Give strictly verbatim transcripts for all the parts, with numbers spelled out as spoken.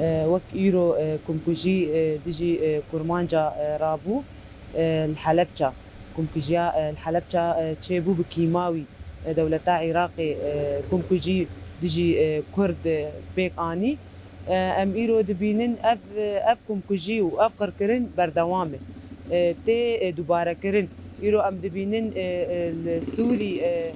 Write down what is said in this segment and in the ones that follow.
E, wek îro, e, komkujî, e, dijî, e, Kurmanca, e, rabû, e, li Helebça. Komkujiya, e, li Helebça, e, çêbû bi kîmawî, e, dewleta Iraqê, e, komkujî dijî, e, Kurd, e, pêk anî. E, em îro dibînin ev, e, ev komkujî û ev qirkirin berdewam e. E, tê, e, dubarekirin. Îro em dibînin, e, e, li Sûrî, e,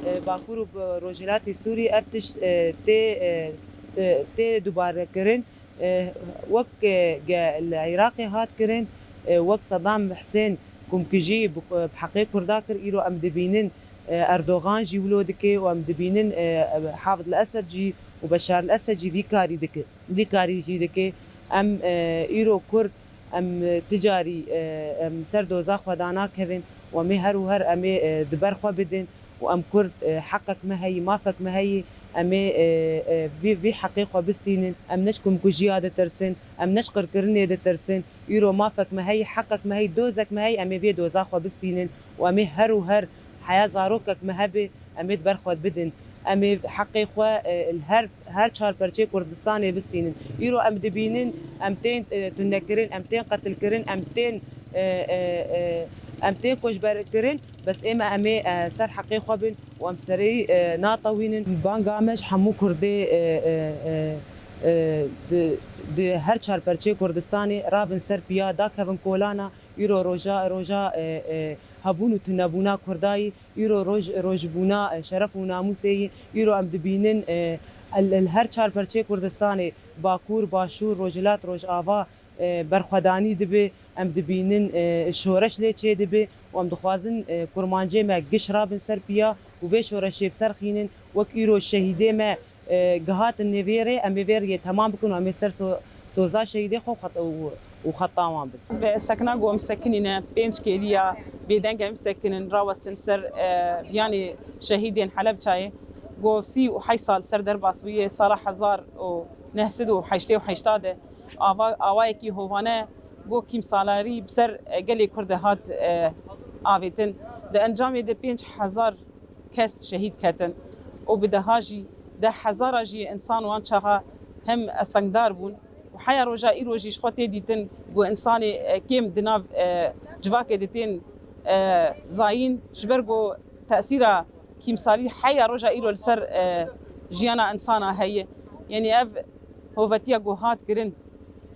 e, Bakur û Rojhilatê Sûrî ev tişt, e, tê, e, e, tê dubarekirin. E, wek, e, ge-, li Iraqê hat kirin, e, wek Sedam Hisên komkujî bi, bi heqê Kurda kir, îro em dibînin, e, Erdogan jî wilo dike û em dibînin, e, Hafid el Esed jî û Beşar el Esed jî vî karî dike, vî karî jî dike. Em, e, îro Kurd, em, e, ti carî, e, em ser doza xwe danakevin û em ê her û her em ê, e, di ber xwe bidin. û em Kurd, e, heqek me heyî, mafek me heyî, em ê, e, e, vî, vî heqê xwe bistînin. Em ne ji komkujiya ditirsin, em ne ji qirkirinê ditirsin. Îro mafek me heyî, heqek me heyî, dozek me heyî, em ê vê doza xwe bistînin û em ê her û her heya zarokek me hebe, em ê di ber xwe bidin. Em ê heqê xwe, e, li her her çar perçê Kurdistanê bistînin. Îro em dibînin, em tên, e, tunekirin, em tên qetilkirin, em tên, e, e, e, em tên koçberkirin, bes ême em ê, e, ser heqê xwe bin û em serî, e, natewînin. Banga me ji hemû Kurdê, e, e, e, e, di, di her çar perçê Kurdistanê rabin ser piya, dakevin kolana. Îro roja, roja, e, e, hebûn û tunebûna Kurdayî. Îro roj, rojbûna, e, şeref û namûsê yî. Îro em dibînin, e, el, el her çar perçê Kurdistanê, Bakur, Başûr, Rojhilat, Rojava, e, berxwedanî dibe. Em dibînin, e, şoreş lê çê dibe û em dixwazin, e, kurmancê me giş rabin ser piya û vê şoreşê bi ser xînin. Wek îro şehîdê me, e, gihatin nêvê rê, em ê vê riyê temam bikin û em ê ser so-, soza şehîdê xwe xet-, û, û xeta wan bin. Ve sekina ku em sekinîne, pênc kêliya bêdeng em sekinin, rawestin ser, e, viyanê şehîdên Helebçayê. Ku sî û heşt sal ser derbas bûye, sala hezar û neh sed û heştê û heşt de ava, awayekî hovane ku kîmsalarî bi ser, e, gelê Kurd de hat, e, avêtin. Di encamê de pênc hezar kes şehîd ketin û bi deha jî, deh hezara jî însan wan çaxa hem estengdar bûn û heya roja îro jî ji xwe tê dîtin ku însanê, e, kêm di nav, e, civakê de tên, e, zayîn, ji ber ku tesîra kîmsalî heya roja îro li ser, e, jiyana însana heye. Yanî ev hovetiya ku hat kirin,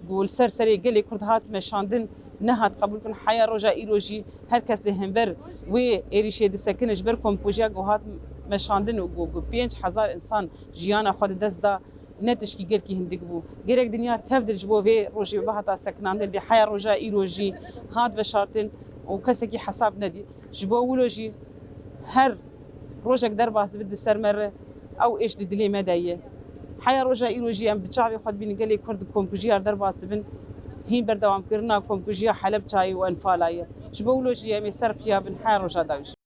ku li ser serê gelê Kurd hat meşandin, nehat qebûlkirin. Heya roja îro jî her kes li hember wê êrîşê disekine, ji ber komkujiya ku hat meşandin û ku, ku pênc hezar însan jiyana xwe di dest da, ne tişkî gelkî hindik bû. Gerek dinya tev dir ji bo vê rojê bihata sekinandin, lê heya roja îro jî hat veşartin û kesekî hesab nedî. Ji bo wilo jî her rojek derbas dibe di ser me re, ew êş di dilê me de ye. Heya roja îro jî em bi çavê xwe dibînin gelê Kurd komkujiya derbas dibin, hîn berdewamkirina komkujiya Helebçayê û Enfala ye. Ji bo wilo jî em ê ser piya bin heya roja dawî jî.